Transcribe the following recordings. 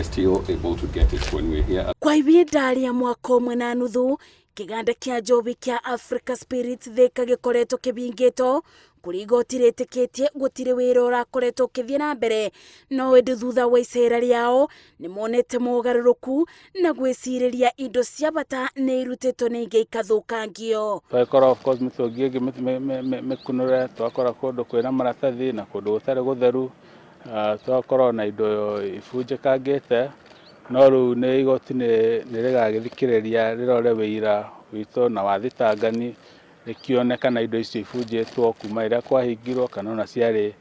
We're still able to get it when we're here. Kwa ihinda rĩa mwaka ũmwe na nuthu, kĩganda kĩa njohi kĩa Africa Spirits Thika gĩkoretwo kĩhingĩtwo kũrĩa igoti rĩtĩkĩtie gũtirĩ wĩra ũrakoretwo ũkĩthiĩ na mbere, no ĩndĩ thutha wa icera rĩao nĩ monete mogarũrũku na gwĩcirĩria indo cia bata nĩ irutĩtwo na ingĩ ikathũkangio. Twagĩkora of course mĩtũngi ĩngĩ mĩkunũre, twakora kũndũ kwĩna maratathi na kũndũ gũtarĩ gũtheru, twakora ona indo ibunjĩkangĩte, no rĩu nĩ igoti nĩ rĩgagĩthikĩrĩria rĩrore wĩira witũ na wa thitangani rĩkĩone kana indo icio ibunjĩtwo kuma rĩrĩa kwahingirwo kana ona ciarĩ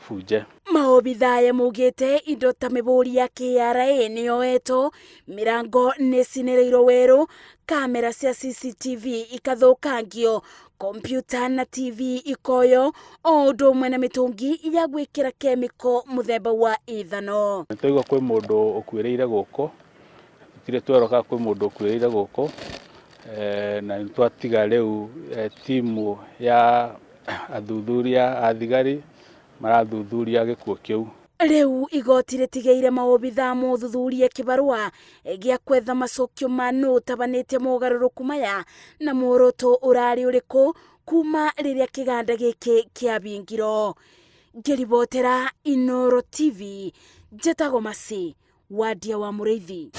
bunje. Maobithaa aya maugĩte indo ta mĩbũri ya KRA nĩyoetwo, mĩrango nĩcinĩrĩirwo werũ, kamera cia CCTV ikathũkangio, kompyuta na TV ikoyo o ũndũ ũmwe na mĩtũngi ya gwĩkĩra kemiko mũthemba wa ithano. Nĩtwaigua kwĩ mũndũ ũkuĩrĩire gũkũ, tũtirĩ twerwo kana kwĩ mũndũ ũkuĩrĩire gũkũ, na nĩtwatiga rĩu timu ya athuthuria a thigari marathuthuria gĩkuũ kĩu. Rĩu igoti rĩtigĩire maobithaa mothuthurie kĩbarũa gĩa kwetha macokio ma nũ ũtabanĩtie mogarũrũku maya na muoroto ũrarĩ ũrĩkũ kuma rĩrĩa kĩganda gĩkĩ kĩabingirwo. Ngĩribotera Inooro TV, njĩtagwo Mercy Wandia wa Mũrĩithi.